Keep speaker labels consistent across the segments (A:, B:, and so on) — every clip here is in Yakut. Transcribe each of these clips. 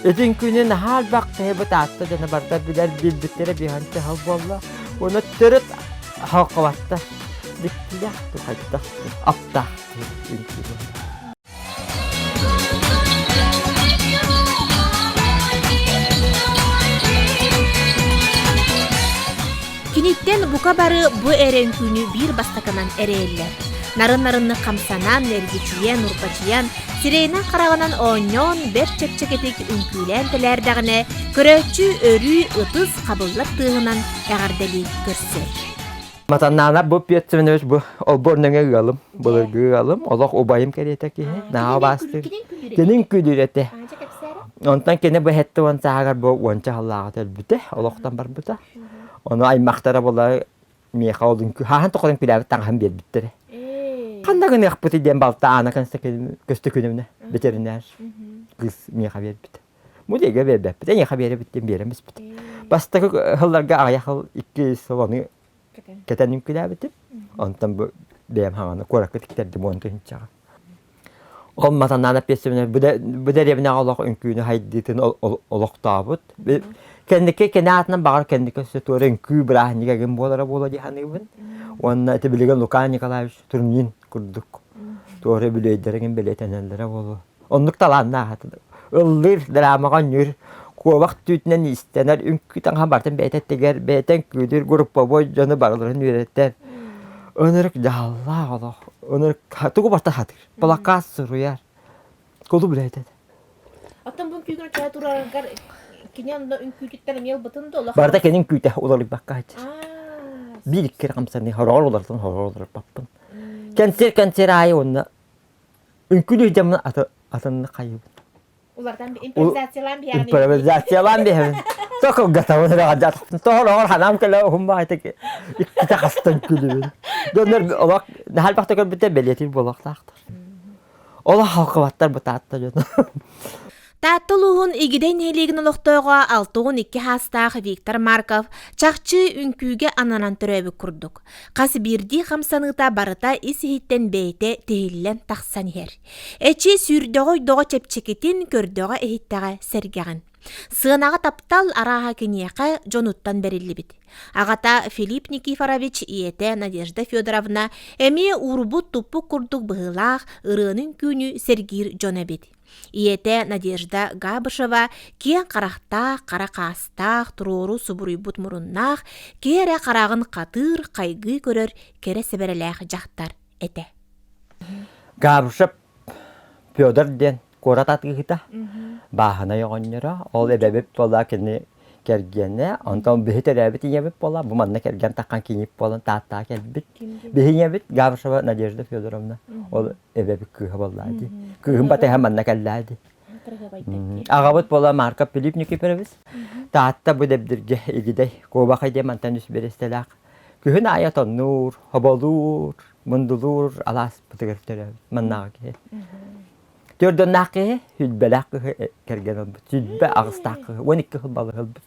A: Итин күнү наһаа элбэх киһи бытаатта дьоно барда билэр билбиттэрэ биһанча хал буолла. Уонна төрүт халқыбаттар. Диктилэх тухайдах аптаах үҥкүү буолла.
B: Киниттэн бука бары бу эрэ үҥкүүнү биир бастакынан эрэйэллэр. Нарын-нарыннык хамсанан, эргичийэн, урбачыйан, сирэйинэн-хараҕынан оонньоон, бэрт чэпчэкитик үҥкүүлээн тэлээрдэҕинэ, көрөөччү өрүү ытыс хабыллар тыаһынан эҕэрдэлии көрсөр.
A: Матаннаана бу Петр Семенович бу олбуор нөҥө ыалым, былыргы ыалым, олох убайым кэриэтэ киһи, наһаа убаастыыр. Кинин күлүүр этэ. Онтон кини бу хэттэ уон сааһыгар бу уонча сыллааҕыта өлбүтэ, олохтон барбыта. Ону аймахтара була миэхэ ол үҥкүү хааһын тоҕо үҥкүүлээбит таҥаһын биэрбиттэрэ. Ханна гыныахпытый диэн балта Аана Көстөкүүнүнэ ветеринар кыыс миэхэ биэрбит. Музейга биэрбэппит, эйиэхэ биэрэбит диэн биэрэн биспит. Бастакы сылларга аҕыйах сыл, икки сыл ону кэтэн үҥкүүлээбитим. Онтон бу бэйэм хаҥаны куоракка тиктэрдим уон тыһыынчаҕа. Ол Матанаана Песовна бу дэриэбинэҕэ олох үҥкүүнү хайдыытын олохтообут. Кэнники кини аатынан баҕар кэнники өссө туора үҥкүү бырааһынньыга гын буолара буолуо дии саныыбын. Уонна ити билигин Лука Николаевич Турнин курдук туора үбүлүөйдэрэ гин бэлиэтэнэллэрэ буолуо. Оннук талааннаах этэ. Ыллыыр, драмаҕа оонньуур, куобах түүтүнэн иистэнэр, үҥкүү таҥаһа барытын бэйэтэ тигэр, бэйэтэ үҥкүүлүүр, групповой дьону барыларын үөрэтэр. Ынырык дьаһаллаах олох. Ынырык тугу барыта сатыыр. Плакат суруйар. Кулу билэйдэ.
B: Оттон бу үҥкүүгүн оччоҕо тураргар кини онно үҥкүүтүттэн эмиэ ылбытын да олох
A: Барыта кини үҥкүүтэ уларыйбакка сылдьар. Биир икки эрэ хамсаныы хороҕор уларытан хороҕор уларыппаппын. Кэнсиэр кэнсиэр аайы уонна үҥкүүлүүр дьоммун атыннык хайыыбын.
B: Улардан импровизациялаан биһэҕин.
A: Импровизациялаан биһэбин. Токулгатабын эрэ Тоһор ханаам кэлэ уһун баайтык иккитэ хастан күлүбүн. Дьоннор олох наһаа көрбүттэр бэлиэтиир буолуохтаахтар. Олох халкыбаттар бытаатта дьоно.
B: Таатта улууһун Игидэй нэһилиэгин олохтооҕо 62 саастаах Виктор Марков чахчы үҥкүүгэ ананан төрөөбүт курдук. Хас биирдии хамсаныыта барыта ис-иһиттэн бэйэтэ тиһиллэн тахсан иһэр. Эчи сүүрдэҕэ-ойдоҕо чэпчэкитин, көрдөҕө-иһиттэҕэ сэргэҕин. Сыанаҕа таптал арааһа киниэхэ дьонуттан бэриллибит. Аҕата Филипп Никифорович ийэтэ Надежда Федоровна эмиэ уурбут-туппут курдук быһыылаах ырыаны-үҥкүүнү сэргиир дьон эбит. Ийэтэ Надежда Габышева киэҥ харахтаах, хара хаастаах, туруору субуруйбут муруннаах, киһи эрэ хараҕын хатыыр, хайгыы көрөр кэрэ сэбэрэлээх дьахтар этэ.
A: Габышев Федор диэн куорат атыыһыта, бааһынай оҕонньоро, ол эбэбит буола кини кэргэнэ, онтон биһи төрөөбүт ийэбит буола, бу манна кэргэн таххан кинип буолан Тааттаҕа кэлбит. Биһи ийэбит Габышева Надежда Федоровна, ол эбэбит кыыһа буоллаа дии. Кыыһым батыһа манна кэллээ дии. Аҕабыт буола Марков Филипп Никифорович. Таатта бу Дэбдиргэ Игидэй, Куобахай диэн мантан үс биэрэстэлээх. Күһүн аайы отоннуур, хоболуур, мундулуур алааспытыгар төрөөбүт маннааҕы киһи. Төрдөннөөх киһи, сүлбэлээх кыһы кэргэн ылбыт. Сүлбэ аҕыстаах кыһы, 12 сыл балык ылбыт.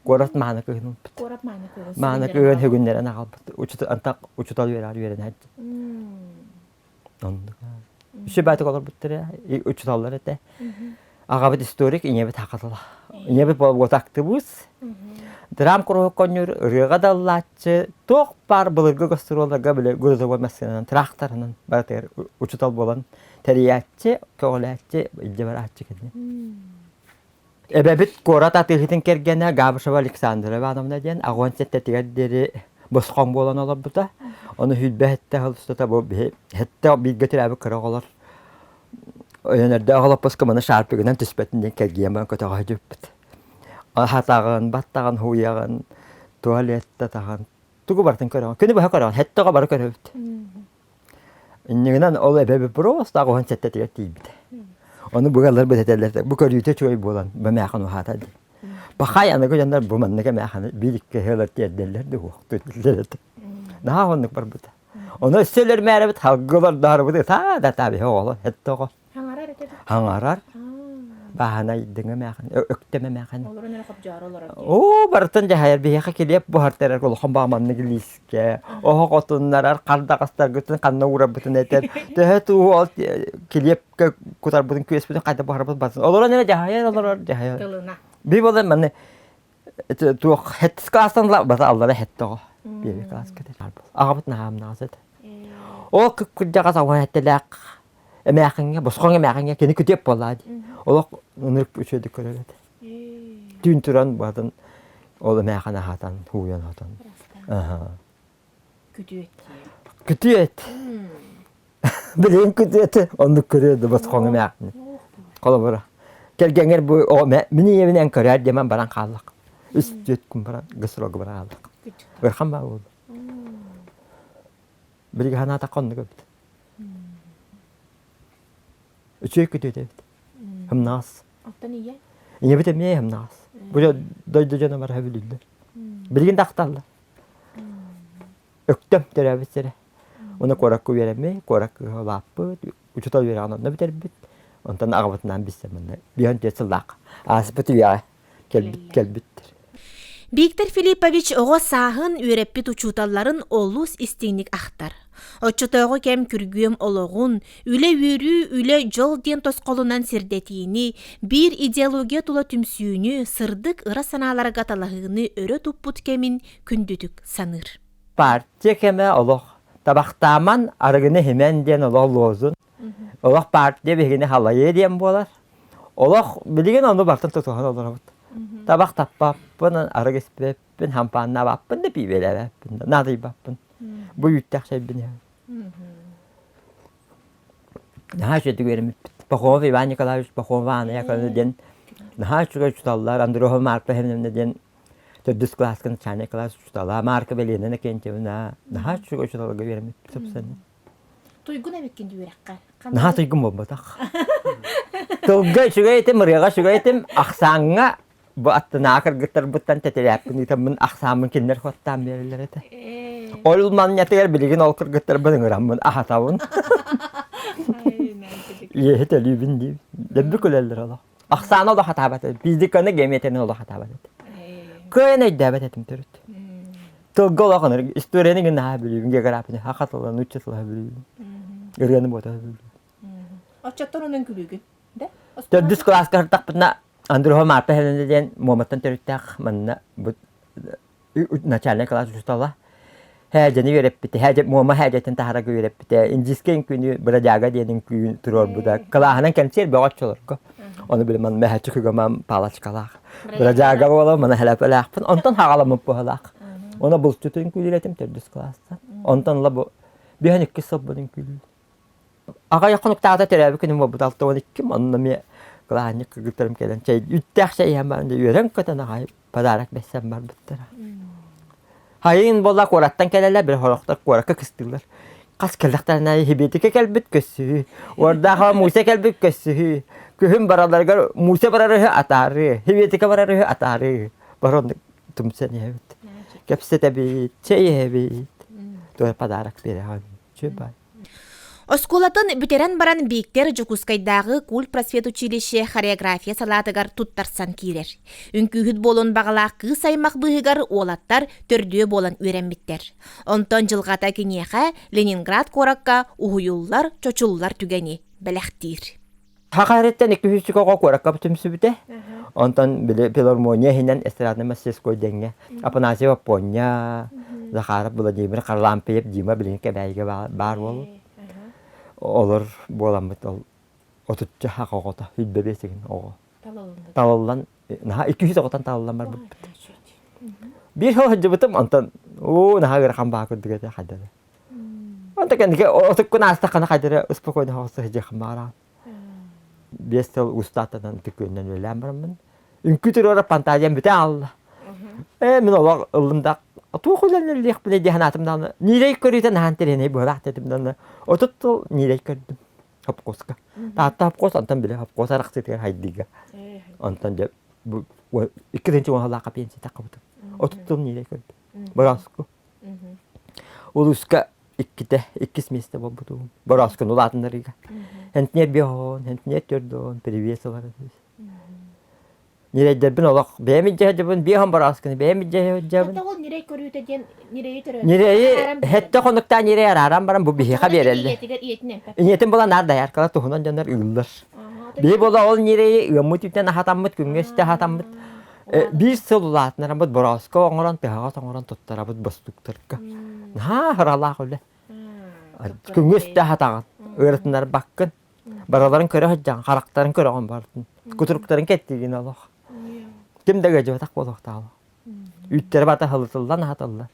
A: Куорат мааны кыһын ылбыт.
B: Куорат мааны кыһын.
A: Мааны кыһын сүгүннэрэн аҕалбыт. Учутал, антах учутал үөрэҕэр үөрэнээччи. Оннук. Үсү баатык олорбуттара, учуталлар этэ. Аҕабыт историк, ийэбит хакатыла. Ийэбит буолбут актыбыыс. Драм куруһук конньур, ырыаҕа да ыллааччы, туох баар былыргы гастролларга били грузовой массыынанан, тракторынан барытыгар учутал буолан тэрийээччи, көҕүлээччи, илдьэ барааччы кини. Эбэбит куорат атыыһытын кэргэнэ Габышева Александра Ивановна диэн аҕуон сэттэтигэр диэри босхоҥ буолан олорбута. Ону сүүрбэ сэттэ сыл устата бу биһи сэттэ бииргэ төрөөбүт кыра оҕолор Өйөнөрдөөх олоппоско маны шарпигынан түспэтин диэн кэлгийэн баран көтөҕө сылдьыбыппыт. Хатаҕын, баттаҕын һууйаҕын, туалеттатаҕын, тугу барытын көрөҕүн. Күнү быһа көрөҕүн, сэттэ оҕо бары көрөбүт. Иннигинэн ол эбэбит просто аҕыһын сэттэтигэр тиийбитэ. Ону бу ыаллар бэтэтэллэр бу көрүүтэ үчүгэй буолан бу эмээхин уһаата дии. Пахай аныгы дьоннор бу маннык эмээхини биир икки ыалар тиэрдэллэр да уохтуу дииллэр этэ. Наһаа оннук барбыта. Ону өссө өлөрмээрибит халгылар даарыбыт ытаа да таабиһэ оҕолор сэттэ оҕо.
B: Хаҥарар этэ
A: Хаҥарар. Бааһынайдыҥы эмээхин, өктөм эмээхин.
B: Олорон эрэ хобдьоору олорор дии.
A: Оо, барытын дьаһайар биһиэхэ килиэп буһартарар улахан бааманнык илиискэ, оһох отуннарар, хардаҕастаргытын ханна уурарбытын этэр, төһө тууһу ол килиэпкэ кутарбытын, күөспүтүн хайда буһарбыт барытын. Олорон эрэ дьаһайар олорор, дьаһайар.
B: Тылына.
A: Би болан манны туох хэттис класстан бата аллара хэттэҕо. Биэри класска Аҕабыт наһаамнаҕас этэ. Ол кырдьаҕас аҕа хэтtelээх эмээхиҥҥэ, босхоҥ эмээхиҥҥэ кини күтүөп буоллаа дии. Олох ынырык үчүгэйдик көрөр этэ. Түүн туран батын ол эмээхин аһатан, һууйан аһатан.
B: Күтүөт.
A: Күтүөт. Билигин күтүөт оннук көрүө да босхоҥ эмээхин. Холобура, кэргэҥҥэр бу мин ийэбинэн көрөөр диэмэн баран хааллах. Үс түөрт күн баран гастролга баран хааллах. Ыархан баа буолла. Билигин санаатахха оннук эбит. Үчүгэй күтүөт эбит. Һымнаҕас.
B: Оттон ийэ?
A: Ийэбит эмиэ һымнаҕас. Бу дойду дьоно бары сөбүлүүллэр. Билигин да ахталлар. Өктөм төрөөбүт сирэ. Уонна куоракка үөрэммит, куоракка улааппыт, учуутал үөрэҕин онно бүтэрбит. Онтон аҕабытынаан билсэн манна 54 сыллаах ааспыт үйэҕэ кэлбит кэлбиттэр.
B: Виктор Филиппович оҕо сааһын үөрэппит учууталларын олус истиҥник ахтар. Оччотооҕу кэм күргүөм олоҕун, үлэ-үөрүү, үлэ-дьол диэн тосхолунан сирдэтиини, биир идеология тула түмсүүнү, сырдык ыра санааларга талаһыыны өрө туппут кэмин күндүтүк саныыр.
A: Партия кэмэ олох табахтааман, арыгыны иһимэн диэн олох лозунг. Олох партия биһигини халайыа диэн буолар. Олох билигин ону барытын тутуһан олоробут. Табах таппаппын, арыгы испэппин, хампааннаабаппын да пиибэлээбэппин да, наадыйбаппын. Бу үүттээх чэйбин иһэбин. Наһаа үчүгэйдик үөрэммиппит. Пахомов Иван Николаевич Пахомов Анна Яковлевна диэн наһаа үчүгэй учууталлар, Андрюха Марта Семеновна диэн төрдүс кылааска начальнай кылаас учуутала, Марка Белина Иннокентьевна наһаа үчүгэй учууталга үөрэммиппит собственно.
B: Туйгун эбиккин үөрэххэ.
A: Наһаа туйгун буолбатах. Тылга үчүгэй этим, ырыаҕа үчүгэй этим, ахсааҥҥа бу аттынааҕы кыргыттарбыттан тэтэрээппин ыытаммын ахсааммын кинилэр хуоттаан биэрэллэр этэ. Ол манньатыгар билигин ол кыргыттарбын ыҥыраммын аһатабын. Иэһи төлүүбүн диибин. Дэлби күлэллэр олох. Ахсааны олох атаабат этим. Физиканы, геометрияны олох атаабат этим. Кыайан өйдөөбөт этим төрүт. Тылга олох ынырык. Историяны гын наһаа билүүбүн, географияны, саха тыла, нуучча тыла билүүбүн. Ырыаны буота билүүбүн.
B: Оччоттон онон күлүүгүн, да?
A: Төрдүс кылааска сыртахпытына Андрюха Марта Хелене диэн Муоматтан төрүттээх манна бу начальнай кылаас учуутала Һээдьэни үөрэппитэ, Һээдьэ Муома Һээдьэтин таһарага үөрэппитэ, индийскэй үҥкүүнү Бродяга диэн үҥкүүн туруорбута. Кылааһынан кэнсиэр бөҕө оччолорго. Ону били ман мэһэччи күгэмам палочкалаах. Бродяга буола мана хэлэпэлээхпин. Онтон хаҕаламмыт быһалаах. Оны булчуту үҥкүүлүүр этим төрдүс кылаастан. Онтон ыла бу биһэн иккис сылбын үҥкүүлүүр. Аҕыйах хонуктааҕыта төрөөбүт күнүм буолбут 62-м, онно эмиэ кылааһынньык кыргыттарым кэлэн чэй үттээх чэй иһэн баран дьэ үөрэн-көтөн аҕай подарок бэссэн барбыттара. Хайын буолла куораттан кэлэллэр, били сорохтор куоракка кыстыыллар. Хас кэллэхтэринэ Хибиэтикэ кэлбит көссүһүү, Уордаахаҕа Муся кэлбит көссүһүү, күһүн баралларыгар Муся барар үһү атаарыы, Хибиэтикэ барар үһү атаарыы. Бары оннук тумсан иһэбит. Кэпсэтэбит, чэй иһэбит. Туох подарок биэрэҕин. Чүбай.
B: Оскуолатын бүтэрэн баран Бииктэр Дьокуускайдааҕы культпросветучилище хореография салаатыгар туттарсан киирэр. Үҥкүүһүт буолуон баҕалаах кыыс аймах быыһыгар уолаттар төрдүө буолан үөрэммиттэр. Онтон дьылҕата киниэхэ Ленинград куоракка уһуйуллар, чочуллар түгэни бэлэхтиир.
A: Саха эриттэн 200 оҕо куоракка түмсүбүтэ. Онтон били филармония иһинэн эстрадный мастерской дэҥҥэ Афанасьев Аппонья, Захаров Владимир Харлампьев Дима билигин Кэбээйигэ баар буолла. Олор буоламмыт ол отучча саха оҕото, 25 игин оҕо. Талыллан, наһаа 200 оҕотон талыллан барбыппыт. Биир сыл сылдьыбытым, онтон уу наһаа ыарахан баа курдук этэ хайда да. Онто кэнники отуккун аастаххына хайда эрэ успокойно соҕус сылдьыаххын баҕараҕын. 5 сыл устааттанан түкүөннэн үлэлээн бараммын. Үҥкүү туруора фантазиям бүтэ аалла. Ээ мин олох ыллым да туох үлэлиэхпинэй дии санаатым даҕаны ньирэй көрүүтэ наһаа интэриэһинэй быһыылаах диэтим даҕаны 30 сыл ньирэй көрдүм хопкуоска. Таатта хопкуос онтон били хопкуос арахсыытыгар хайдыыга. Онтон дьэ бу 2 сыллаахха пенсия таххыбытым. 30 сыл ньирэй көрдүм. Борооску. Улууска иккитэ, иккис миэстэ буолбутум. Борооскуну улаатыннарыыга. Хэнтинер биоһон, хэнтинер төрдон, привес ылар. Ньирэйдэрбин олох бэйэм илдьэ сылдьабын, биэһэн барааскыны бэйэм илдьэ сылдьабын.
B: Ол ньирэй көрүүтэ диэн ньирэйи төрөөтө.
A: Ньирэйи хэттэ хонуктаан ньирэй арааран баран бу биһиэхэ биэрэллэр. Ийэтин булан наар дояркалар туһунан дьоннор ыыллар. Биһи буола ол ньирэйи ыаммыт үүтэн аһатаммыт, күҥҥэ үстэ аһатаммыт. Биир сыл улаатынарабыт борооско оҥорон, тыһаҕас оҥорон туттарабыт бостууктарга. Наһаа ыралаах үлэ. Күҥҥэ үстэ аһатаҕын, ыарытынарбаккын. Барыларын көрө сылдьаҕын, харахтарын көрөҕүн барытын. Кутуруктарын кэттиигин олох. Ким да ыалдьыбатах буолуохтаах. Үүттэрэ барыта халытыллан аһатыллар.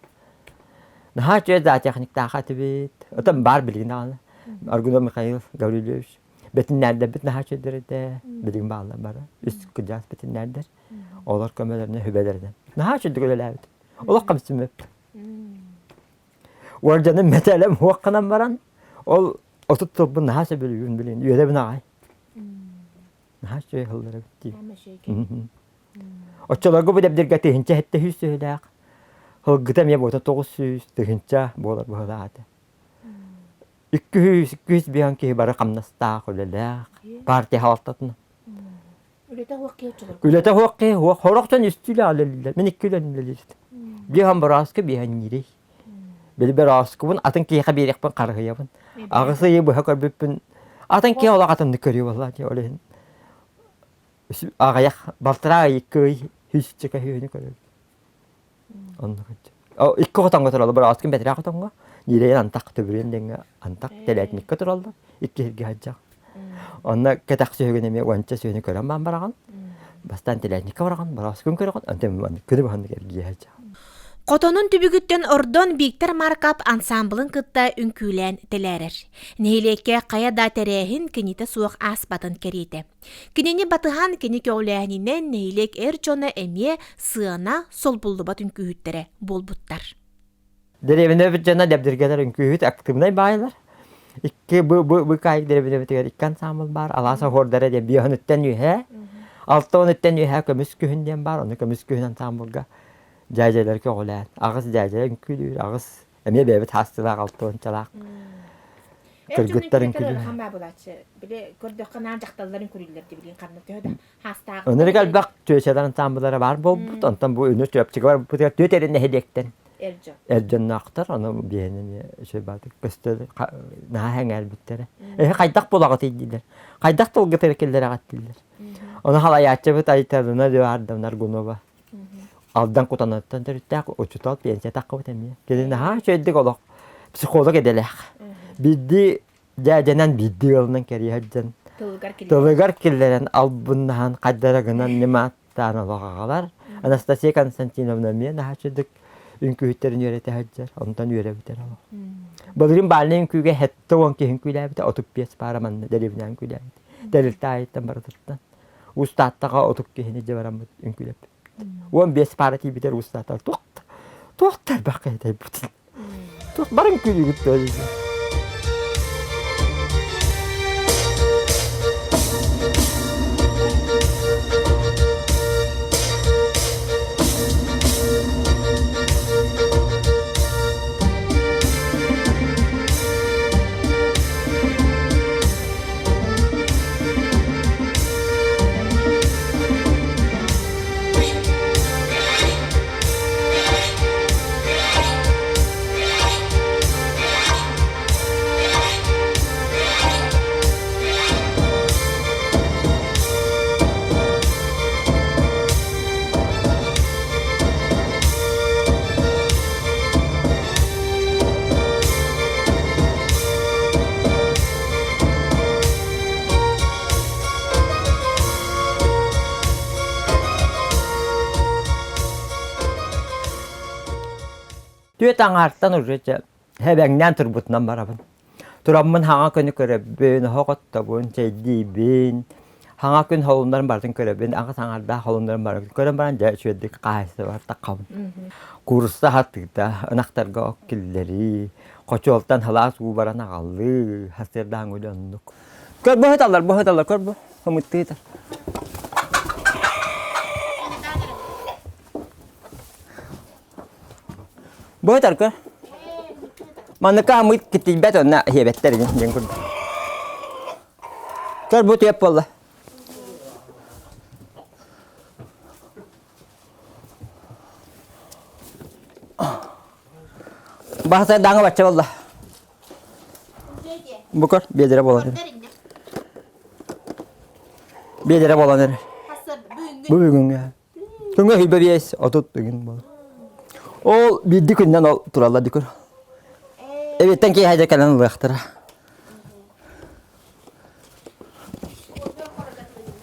A: Наһаа үчүгэй зоотехниктаах этибит. Отон баар билигин даҕаны. Аргунов Михаил Гаврильевич. Бэтиннээрдэрбит наһаа үчүгэйдэр этэ. Билигин бааллар бары. Үс кырдьаҕас бэтиннээрдэр. Олор көмөлөрүнэн, сүбэлэринэн. Наһаа үчүгэйдик үлэлээбит. Олох хамсыммыт. Уордьаным мэтээлэм суох гынан баран, ол 30 сылбын наһаа сөбүлүүбүн билин, үөрэбин аҕай. Наһаа үчүгэй сыллар эбит дии. Оччолорго бу дэбдиргэ 1700 сүһүлээх, сылгыта эмиэ буота 900 тыһыынча буолар быһыылаах этэ. 200 205 киһи бары хамнастаах, үлэлээх, партия салалтатынан.
B: Үлэтэ суох киһи оччолорго.
A: Үлэтэ суох киһи суох. Сорох дьон үстүү үлэ үлэлииллэр. Мин икки үлэни үлэлиирим. Биэһэн борооска, биэһэн ньирэй. Били борооскубун атын киһиэхэ биэриэхпин харыһыйабын. Аҕыс ыйы быһа көрбүппүн атын киһи олох атыннык көрүө буолла дии ол иһин аҕыйах балтараа ый икки ый сүүсчэкэ сүөһүнү көрөбүт. Оннук Икки хотоҥҥо тураллар, бырааскын бэтэрээ хотоҥҥо, ньирэйин антах төбүрүөн диэҥҥэ антах тэлээтиниккэ тураллар, икки сиргэ сылдьаҕын. Онно кэтэх сүһүгүн эмиэ уонча сүөһүнү көрөн баан бараҕын. Бастаан тэлээтиниккэ бараҕын, бырааскын көрөҕүн, онтон күнү быһаннык эргийэ сылдьаҕын.
B: Хотонун түбүгүттэн ордон Виктор Маркап ансаамбылын кытта үҥкүүлээн тэлээрэр. Нэһилиэккэ хайа да тэрээһин кинитэ суох ааспатын кэриэтэ. Кинини батыһан кини көҕүлээһининэн нэһилиэк эр дьоно эмиэ сыана солбуллубат үҥкүүһүттэрэ буолбуттар.
A: Дэриэбинэбит дьоно дэбдиргэлэр үҥкүүһүт активнай баайлар. Икки бу бу бу каайык дэриэбинэбитигэр икки ансаамбыл баар. Алаас оһуордара диэн биэһүнүттэн үөһээ, алта уонуттан үөһээ көмүс күһүн диэн баар. Ону көмүс күһүн ансаамбылга дьээдьэлэр көҕүлээн, аҕыс дьээдьэ үҥкүүлүүр, аҕыс эмиэ бэйэбит хаастылаах алтыанчалаах кыргыттарын
B: күлүү били көрдөххө наан дьахталларын күлүүллэр билигин ханна төһө да хаастаах
A: Ынырык элбэх түөчэлэр ансаамбылара баар буолбут онтон бу үнүр Чурапчыга барбытыгар түөт эрэ нэһилиэктэн
B: эр дьон
A: эр дьонноохтор ону биһиэнэ эмиэ үчүгэй баатык көстөр наһаа сэҥээрбиттэрэ эһи хайдах булаҕытый дииллэр хайдах тылгытыгар киллэрэҕит дииллэр ону халайааччыбыт Айталына Леонардовна Аргунова Алдан Кутанаттан төрүттээх учуутал пенсия таххыбыт эмиэ. Кини наһаа үчүгэйдик олох психолог идэлээх. Биирдии дьээдьэнэн биирдии ыалынан кэрийэ сылдьан тылыгар киллэрэн албыннаһан хайдара гынан ньымааттаан олох аҕалар. Анастасия Константиновна эмиэ наһаа үчүгэйдик үҥкүүһүттэрин үөрэтэ сылдьар. Онтон үөрэбитэр олох. Былырыын баальнай үҥкүүгэ 70 киһи үҥкүүлээбитэ, 35 паара манна дэриэбинэҕэ үҥкүүлээбитэ. Тэрилтэ аайыттан барытыттан. Уус Тааттаҕа отут киһини дьэ бараммыт үҥкүүлэппит. 15 паара тиийбитэр Уус Тааттаҕа туох туох да элбэх киһи Туох бары үҥкүүлүүгүт дуо диэн. Түөрт аҥаартан уже хэбэҥнээн турбутунан барабын. Тураммын хаҥа күнү көрөбүн, оһох оттобун, чэйдиибин. Хаҥа күн холуннарын барытын көрөбүн, аҕыс аҥардаах холуннарын барытын көрөн баран дьэ үчүгэйдик хаһаайыстыбар таххабын. Куурусса аһатыыта, ынахтарга ок киллэрии, хочуолтан сылаас уу баран аҕалыы, сарсыардааҥҥы үлэ оннук. Көр бу ыһыталлар, бу ыһыталлар, көр бу, ымыттыы ыытар. Бу ыһытар көр. Манныка ымыт киттийбэт онно иһиэбэттэр диэн курдук. Көр бу түөп буолла. Баһасайдааҥы бачча буолла. Бу көр, биэдэрэ буолан эрэр. Биэдэрэ буолан эрэр. Бу бүгүҥҥэ. Күҥҥэ хүйбэ биэс, 30 бүгүн буолар. Ол биирди күннэн ол тураллар дикөр. Эбиэттэн киэһэ кэлэн ылыахтара.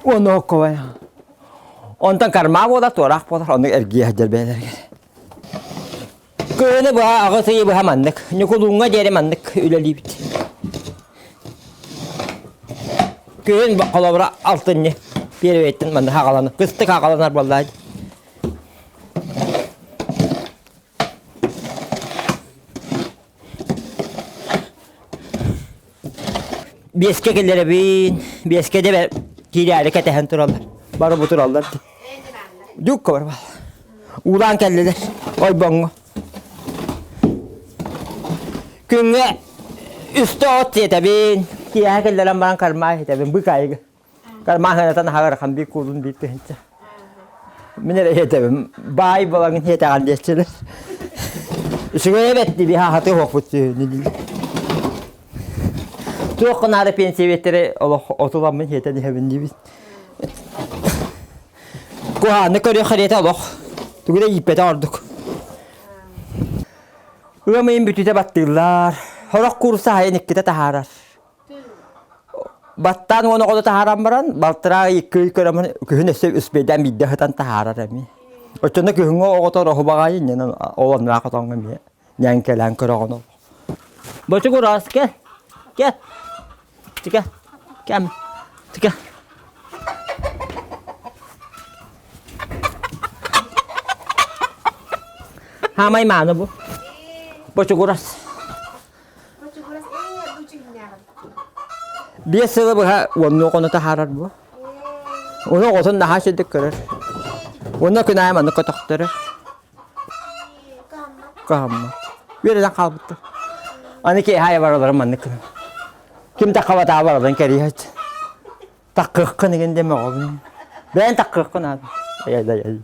A: Уонна оккобай. Онтон карма буолар, туораах буолар, оннук эргийэ сылдьар бэйэлэригэр. Кыһыны быһа, аҕыс ыйы быһа маннык. Ньукулууҥҥа диэри маннык үлэлиибит. Күһүн холобура алтынньы первэйттэн манна хаҕаланар, кыстык хаҕаланар буоллаа. Биэскэ кэлэрэбин, биэскэ да киирээри кэтэһэн тураллар. Бары бу тураллар. Дьукка бар Уулаан кэллилэр ойбоҥҥо. Күҥҥэ үстэ от сиэтэбин, киэһэ кэллэрэн баран кармаа иһитэбин, быкаайыгы. Кармааһынатан аһаҕар биир куулун биир тыһынча. Мин эрэ иһэтэбин, баай буолаҥын иһэтэҕин диэччилэр. Үчүгэй эбэт дии биһаахаты уһуохпут сүһүнү дииллэр. Туох гынаары пенсиябиэттэри олох отуламмын иһэтэн иһэбин диибин. Куһааны көрүөх кэриэтэ олох. Тугу да ииппэтэ ордук. Ыам ыйын бүтүүтэ баттыыллар. Сорох куурусса хайын иккитэ таһаарар. Баттаан уон оҕону таһааран баран, балтараа икки ый көрөмүн күһүн өссө үспүөйдээн биирдэ сытан таһаарар эмиэ. Оччоно күһүҥҥү оҕото ороһубаҕайын иннинэн ол онноох хотоҥҥо эмиэ ньээҥкэлээн көрөҕүн ол. Бочугурас кэл, кэл, тикэ, кэм, тикэ. Хаамай мааны бу. Бочугурас. Биэс сылы быһа уоннуу оҕону таһаарар буо. Уну оҕотун наһаа үчүгдүк көрөр. Уонна күн аайы маннык көтөхтөрөр. Кыһаммат. Үөрэнэн хаалбыттар. Аны киэһэ аайы бараларын маннык гынан. Ким да хабатаа бараларын кэриэһэт. Таккыаххын игин диэн мөҕөбүн. Бэйэн таккыаххын аата. Ай-ай-ай.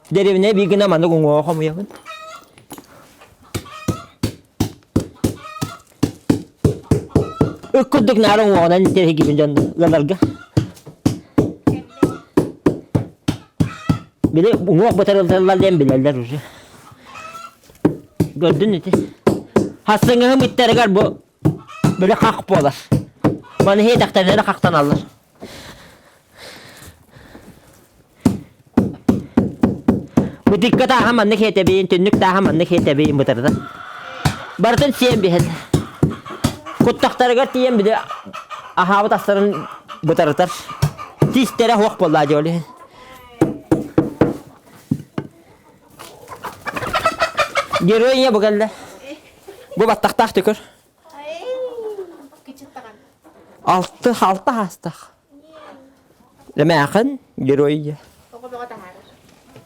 A: Дэриэбинэ биир гына маннык уҥуоҕу хомуйабын. Ык курдук наар уҥуоҕунан интэриэһиргиибин дьон ыалларга. Били уҥуох бытарыллар диэн билэллэр уже. Көрдүн ити. Хассыҥыһым ыттарыгар бу били хах буолар. Маны иһиэтэхтэринэ хахтаналлар. Бутикка тааһа маннык иэтэбин, түннүк тааһа маннык иэтэбин бытарда. Барытын сиэн биһэн. Куттахтарыгар тиийэн били аһаабыт астарын бытарытар. Тиистэрэ суох буолла дьэ ол иһин. Герой ийэ бу кэллэ. Бу баттахтаах түкүр. Алты, алта хаастаах. Эмээхин герой ийэ.
B: Оҕо бөҕө таһаарар.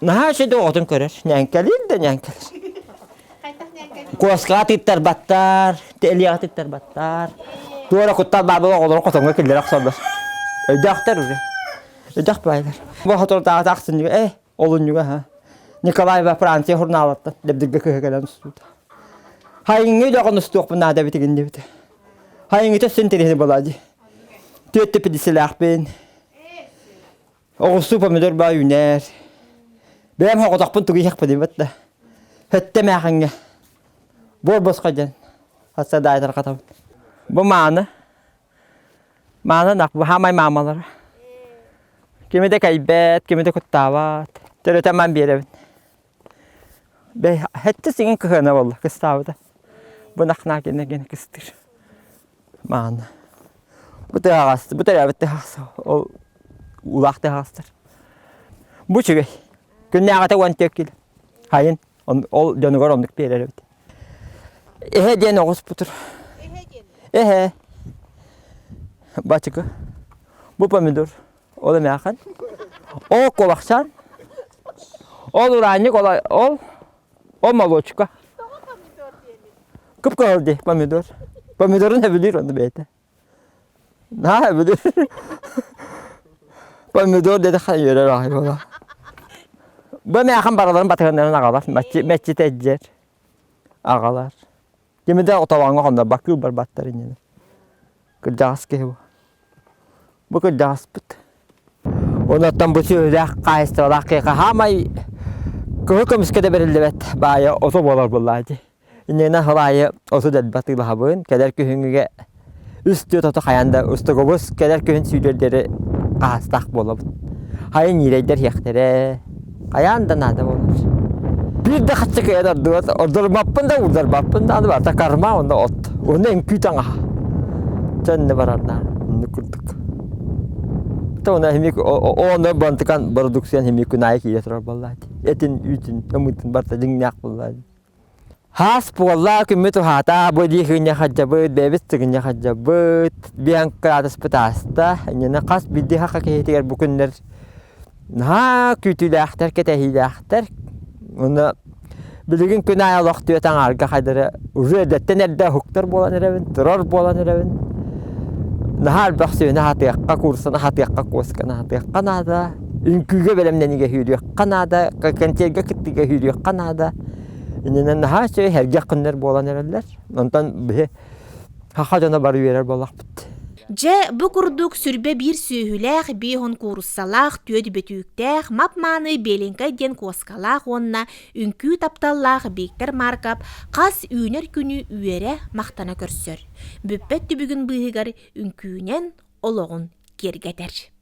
A: Наһаа үчүгэй оҕотун көрөр. Ньээҥкэлиир да ньээҥкэлиир.
B: Хайдах ньээҥкэлиир?
A: Куоскаҕа тыттарбаттар, элиэҕэ тыттарбаттар. Туора куттал баар буола оҕолору хотоҥҥо киллэрэ охсоллор. Өйдөөхтөр уже. Өйдөөх баайдар. Бу соторутааҕыта ахсынньыга, э, олунньуга ха. Николаева Франция журналыттан Дэбдиргэ кыһы кэлэн устубута. Хайыҥҥы үлэҕин устуохпун наада эбитигин диэбитэ. Хайыҥҥыта өссө интэриэһинэй буолаа дии. Түөрт тэпилиссэлээхпин. Оҕурсуу помидор баа үүнэр. Бэйэм хоҕотохпун тугу иһиэхпин диэбэт да. Хөттө эмээхиҥҥэ. Буор босхо диэн. Хасса да тарҕатабын. Бу мааны. Мааны ынах бу хаамай маамалара. Кими да кэйбэт, кими да куттаабат. Төрөтөн ман биэрэбин. Бэй, хэттэ сиҥин кыһыана буолла, кыстаабыта. Бу ынах гинэ гинэ кыстыыр. Мааны. Бу тыаҕас, бу төрөөбүт тыаҕас, ол уулаах тыаҕастар. Бу үчүгэй. Күннээҕитэ 14 кило. Хайын, ол дьонугар оннук биэрэр эбит. Эһэ диэн оҕус бутур.
B: Эһэ диэн?
A: Эһэ. Бачыка. Бу помидор. Ол эмээхин. Ол куобахчаан. Ол ураанньык, ол, ол, ол молочка.
B: Тоҕо помидор диэний?
A: Кып-кыһыл дии помидор. Помидорун сөбүлүүр онно бэйэтэ. Наһаа сөбүлүүр. Помидор диэтэххэ үөрэр аҕай буолар. Бу эмээхин барыларын батыһыннаран аҕалар, мэччитэ илдьэр. Аҕалар. Кими да отолооҥҥо хоннорбакка барбаттар иннинэ. Кырдьаҕас киһи бу. Бу кырдьаҕаспыт. Онуттан бу сүөһүлээх хаһаайыстыбалаах киһиэхэ хаамай кыһыл көмүскэ да бэриллибэт баайа ото буолар буоллаа дии. Иннинэ сыл аайы оту дэлби атыылаһабын. Кэлэр күһүҥҥүгэ үс-түөрт ото хайаан да устугубус кэлэр күһүн сүүрүөр диэри хаһаастаах буолабыт. Хайа ньирэйдэр иһиэхтэрэ. Хайаан да наада буолар. Биир да хаччы кыайан ордубат. Ордорбаппын да уурдарбаппын да аны барыта карма уонна от. Уонна үҥкүү таҥаһа. Чэ барар наар. Оннук курдук. Онно химик онно бантыкан бородуксуйан химик күн аайы киирэ турар буоллаат. Этин, үүтүн, ымыытын барыта дьиҥнээх буоллаат. Хаас буолла, күммүт уһаата, бу дии күнньэ хадьабыт, бэйэбит сыгынньа хадьабыт, биэн кыраадыспыт ааста. Инньэ хас биирдии хаха киһитигэр бу күннэр наһаа күүтүүлээхтэр, кэтэһиилээхтэр. Уонна билигин күн аайы олох түөрт аҥаарга хайдары уже эрдэттэн эрдэ уһуктар буолан эрэбин, турар буолан эрэбин. Наһаа элбэх сүөһүнү аһатыахха, куурсаны аһатыахха, куосканы аһатыахха наада. Үҥкүүгэ бэлэмнэниигэ сүүрүөххэ наада, кэнсиэргэ кыттыыга сүүрүөххэ наада. Иннинэн наһаа үчүгэй сэргэх күннэр буолан эрэллэр. Онтон биһи саха дьоно бары үөрэр буоллахпыт.
B: Дьэ, бу курдук сүрбэ биир сүөһүлээх, биир кууруссалаах, түөт бөтүүктээх, мап-мааны Беленькай диэн куоскалаах уонна үҥкүү тапталлаах Виктор Марков хас үүнэр күнү үөрэ, махтана көрсөр. Бүппэт түбүгүн быыһыгар үҥкүүнэн олоҕун киэргэтэр.